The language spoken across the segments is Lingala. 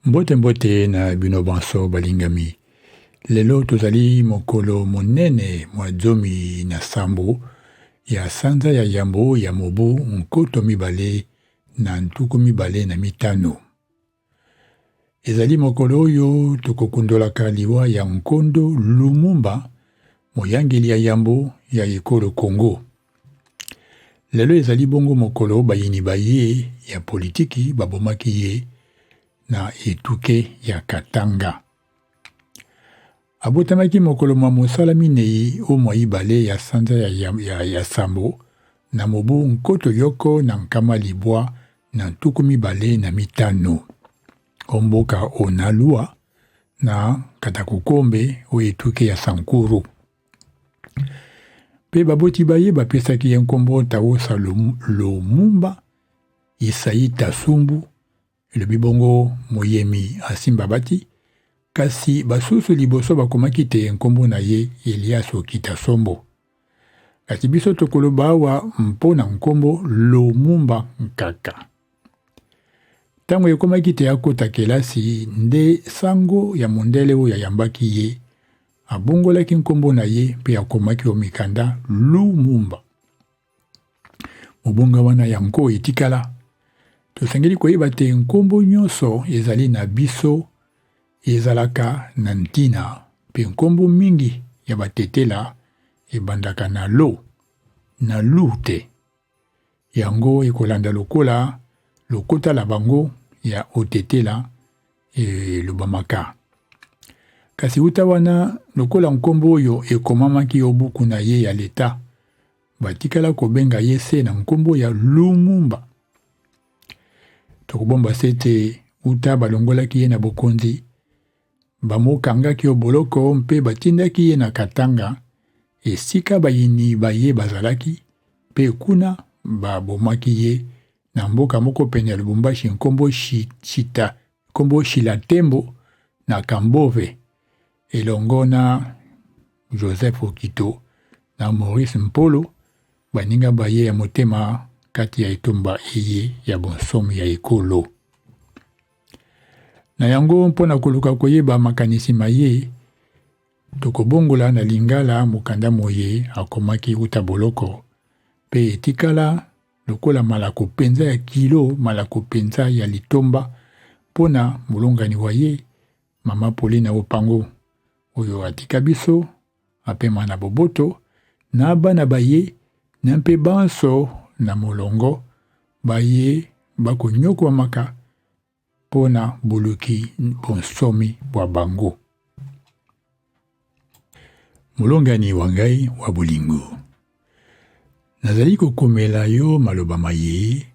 Mbote mbote na bino banso balingami. Lelo tozali mokolo monene mwa 17 ya sanza ya yambo ya mobu 2025. Ezali mokolo oyo tokokundolaka liwa ya Nkondo Lumumba, moyangeli ya yambo ya ekolo Congo. Lelo ezali bongo mokolo bayini ba ye ya politiki babomaki ye na etuke ya Katanga. Abotamaki mokolo mwa mosala minei o mwa ibale ya sanza ya, ya, ya, ya sambo na mobu 1925 o mboka Onalua na Katakukombe o etuke ya Sankuru. Mpe baboti ba ye bapesaki ye nkombo Taosa Lumumba Isaïe Tasumbu, elobi bongo moyemi asimba bati, kasi basusu liboso bakomaki te nkombo na ye Elias Okita Sombo. Kasi biso tokoloba awa mpo na nkombo Lumumba Nkaka. Ntango ekomaki te akota kelasi, nde sango ya mondele oyo ayambaki ye abongolaki nkombo na ye mpe akomaki o mikanda Lumumba. Mobonga wana ya nko etikala. Tosengeli koyeba te nkombo nyonso ezali na biso ezalaka na ntina mpe nkombo mingi ya batetela ebandaka na lo, na lu te. Yango ekolanda lokola lokota la bango ya otetela elobamaka. Kasi uta wana, lokola nkombo oyo ekomamaki o buku na ye ya leta, batikala kobenga ye se na nkombo ya Lumumba. Tokobomba se te uta balongolaki ye na bokonzi, bamokangaki o boloko mpe batindaki ye na Katanga, esika bayini ba ye bazalaki, mpe kuna babomaki ye na mboka moko pene ya Lubumbashi nkombo Chita, nkombo Shilatembo na Kambove, elongo na Joseph Okito na Maurice Mpolo, baninga ba ye ya motema kati ya etumba eye ya bonsomi ya ekolo. Na yango, mpo na koluka koyeba makanisi ma ye, tokobongola na Lingala mokanda moye akomaki uta boloko, mpe etikala lokola malako mpenza ya kilo, malako mpenza ya litomba mpo na molongani wa ye, Mama Paulina Opango, oyo atika biso, apema na boboto, na bana ba ye, na mpe banso na molongo baye bakonyokwamaka mpo na boluki bonsomi bwa bango. Molongani wa ngai wa bolingo, nazali kokomela yo maloba maye,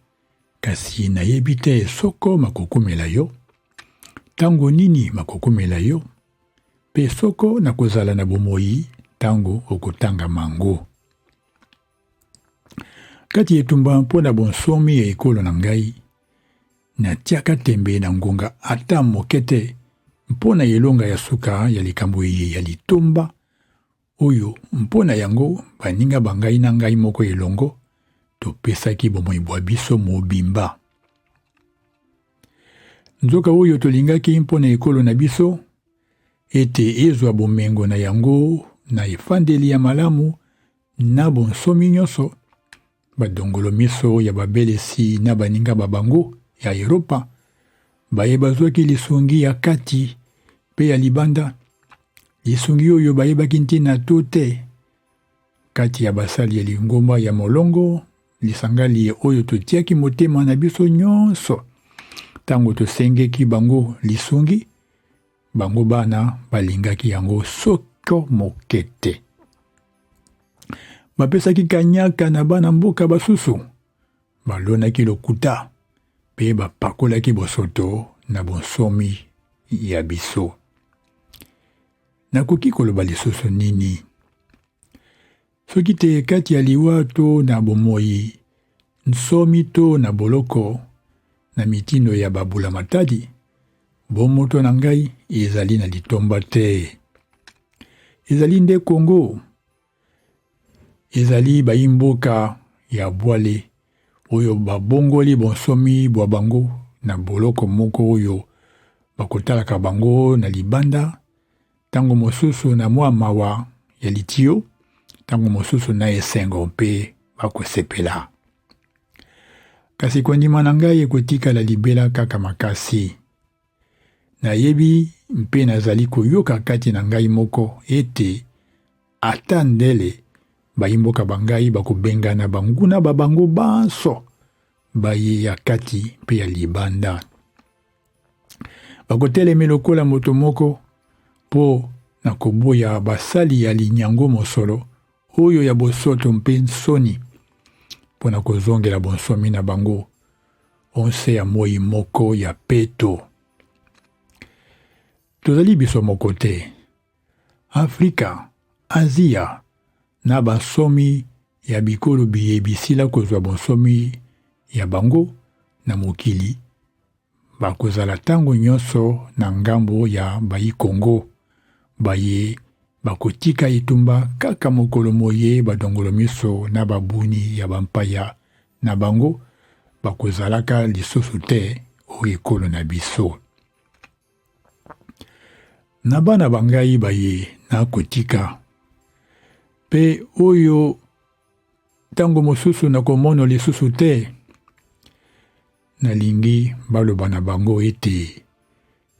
kasi nayebi te soko makokomela yo, ntango nini makokomela yo, mpe soko nakozala na bomoi ntango okotanga mango. Kati etumba mpo na bonsomi ya ekolo na ngai, natiaka tembe na ngonga ata moke te mpo na elonga ya suka ya likambo eye ya litomba oyo mpo na yango baninga ba ngai na ngai moko elongo topesaki bomoi bwa biso mobimba. Nzoka oyo tolingaki mpo na ekolo na biso ete ezwa bomengo na yango na efandeli ya malamu na bonsomi nyonso, badongolo miso ya babelesi na baninga ba bango ya Eropa, baye bazwaki lisungi ya kati mpe ya libanda, lisungi oyo bayebaki ntina to te kati ya basali ya lingomba ya molongo, lisanga liye oyo totiaki motema na biso nyonso ntango tosengeki bango lisungi, bango bana balingaki yango soko moke te. Bapesaki kanyaka na bana mboka basusu, balonaki lokuta mpe bapakolaki bosoto na bonsomi ya biso. Nakoki koloba lisusu nini? Soki te kati ya liwa to na bomoi, nsomi to na boloko, na mitindo ya babulamatadi, bomoto na ngai ezali na litomba te. Ezali nde Congo. Ezali baimboka ya bwale oyo babongoli bonsomi bwa bango na boloko moko oyo Bakotalaka bango na libanda, ntango mosusu na mwa mawa ya litio, ntango mosusu na esengo mpe bakosepela. Kasi kondima na ngai ekotikala libela kaka makasi. Nayebi mpe nazali koyoka kati na ngai moko ete ata ndele bayimboka ba ngai bakobengana banguna ba bango banso, baye ya kati mpe ya libanda. Bakoteleme lokola moto moko mpo na koboya basali ya linyango mosolo oyo ya bosoto mpe nsoni mpo na kozongela bonsomi na bango o nse ya moi moko ya peto. Tozali biso moko te. Afrika, Azia na bansomi ya bikolo biye bisila kozwa bonsomi ya bango na mokili bakozala ntango nyonso na ngambo ya bai-Kongo baye bakotika etumba kaka mokolo moye badongolo miso na babuni ya bampaya na bango bakozalaka lisusu te o ekolo na biso. Na bana ba ngai baye nakotika, mpe oyo ntango mosusu nakomono lisusu te, nalingi baloba na bango ete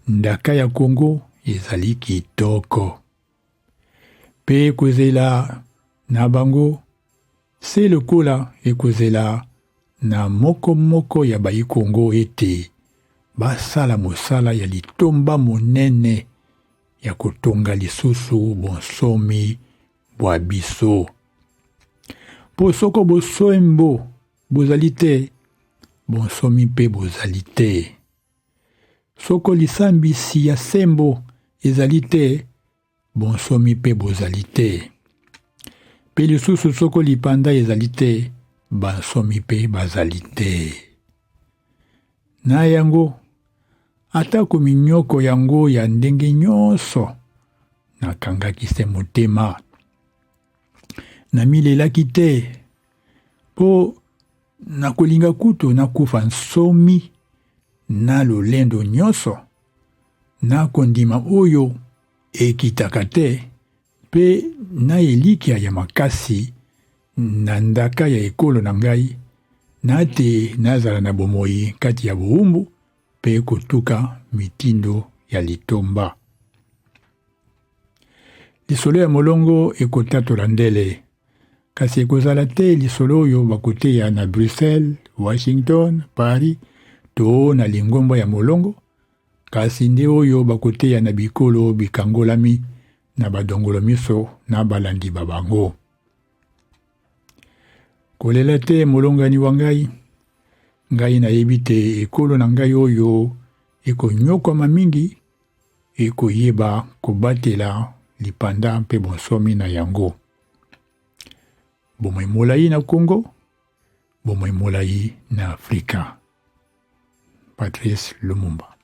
ndaka ya Kongo ezali kitoko, mpe ekozela na bango se lokola ekozela na moko moko ya bai-Kongo ete basala mosala ya litomba monene ya kotonga lisusu bonsomi bwa biso. Mpo soko bosembo bozali te, bonsomi mpe bozali te. Soko lisambisi ya sembo ezali te, bonsomi mpe bozali te. Mpe lisusu soko lipanda ezali te, bansomi mpe bazali te. Na yango, atako minyoko yango ya ndenge nyonso, nakangaki se motema. Namilelaki te, mpo nakolinga kutu nakufa nsomi na lolendo nyonso, na kondima oyo ekitaka te mpe na elikya ya makasi na ndaka ya ekolo na ngai, na te nazala na bomoi kati ya bowumbu mpe kotuka mitindo ya litomba. Lisolo ya molongo ekotatola ndele, kasi ekozala te lisolo oyo bakoteya na Bruxelles, Washington, Paris to na lingomba ya molongo, kasi nde oyo bakoteya na bikolo bikangolami na badongolo miso na balandi ba bango. Kolela te molongani wa ngai, ngai nayebi te ekolo na ngai oyo ekonyokwama mingi ekoyeba kobatela lipanda mpe bonsomi na yango. Bomoi molai na Congo, bomoi molai na Afrika. Patrice Lumumba.